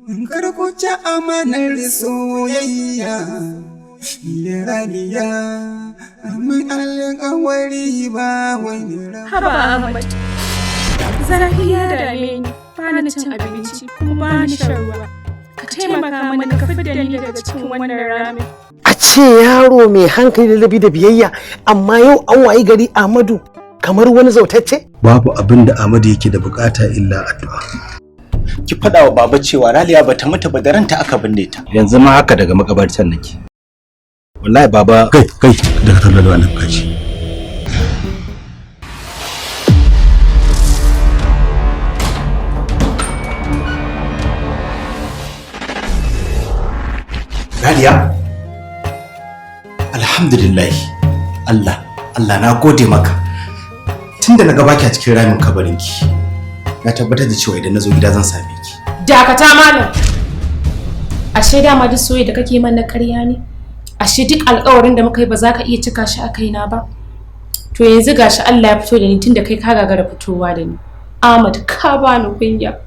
Kar ku ci amanar soyayya. Ni da Raliya mun alƙawari ba wani rabu. Haba Ahmad. Zafi ya dame ni, ba ni cin abinci kuma ba ni shan ruwa. Ka taimaka mana ka fidda ni daga cikin wannan ramin. A ce yaro mai hankali da ladabi da biyayya, amma yau an wayi gari Ahmadu kamar wani zautacce. Babu abin da Ahmadu yake da bukata illa addu'a. Ki faɗa wa baba cewa Raliya bata mutu ba, da ranta aka binne ta. Yanzu ma haka daga makabartan nake wallahi, baba. Kai, kai, daga tarar da wannan kaji. Raliya, alhamdulillah. Allah, Allah, na gode maka. Tunda na ga baki a cikin ramin kabarinki, na tabbatar da cewa idan na zo gida zan same ki. Dakata, malam. Ashe dama duk soyayya da kake man na ƙarya ne? Ashe duk alƙawarin da muka yi ba za ka iya cika shi a kaina ba? To yanzu gashi Allah ya fito da ni, tunda kai ka gagara fitowa da ni. Ahmad, ka bani kunya.